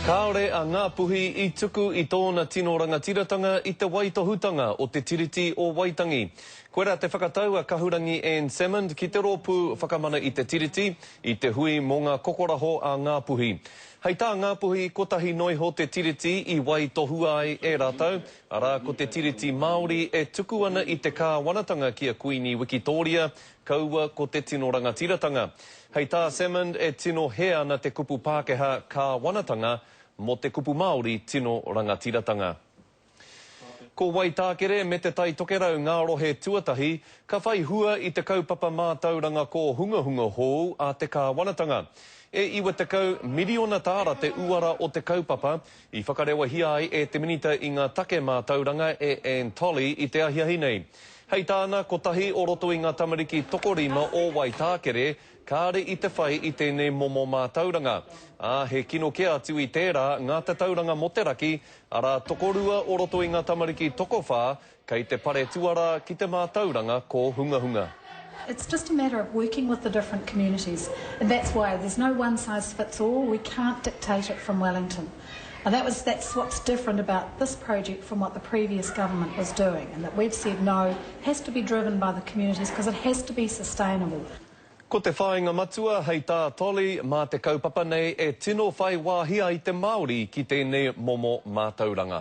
Kāore a Ngāpuhi i tuku i tōna tino rangatiratanga i te waitohutanga o te Tiriti o Waitangi. Koirā te whakatau a Kahurangi Anne Salmond ki te Rōpū Whakamana i te Tiriti i te hui mō ngā kokoraho a Ngāpuhi. Hei tā Ngāpuhi, kotahi noiho te Tiriti i waitohua ai e rātou, arā, ko te Tiriti Māori e tuku ana i te kāwanatanga ki a Kuini Wikitōria, kaua ko te tino rangatiratanga. Hei tā Salmond e tino hē ana te kupu Pākehā kāwanatanga mō te kupu Māori tino rangatiratanga. Ko Waitākere me Te Tai Tokerau ngā rohe tuatahi ka whai hua i te kaupapa mātauranga kōhungahunga hou a te kāwanatanga. E 90 miriona tāra te uara o te kaupapa i whakarewahia ai e te Minita i ngā Take Mātauranga e Anne Tolley i te ahiahi nei. Hei tāna, kotahi o roto i ngā tamariki tokorima o Waitākere kāre i te whai i tēnei momo mātauranga. Ā, he kino kē atu i tērā ngā tatauranga mō te raki, arā, tokorua o roto i ngā tamariki tokowhā kei te pare tuarā ki te mātauranga kōhungahunga. It's just a matter of working with the different communities and that's why there's no one size fits all, we can't dictate it from Wellington. And that was, that's what's different about this project from what the previous government was doing and that we've said no, it has to be driven by the communities because it has to be sustainable. Ko te whāinga matua, hei tā Tolley, mā te kaupapa nei e tino whai wāhi ai te Māori ki tēnei momo mātauranga.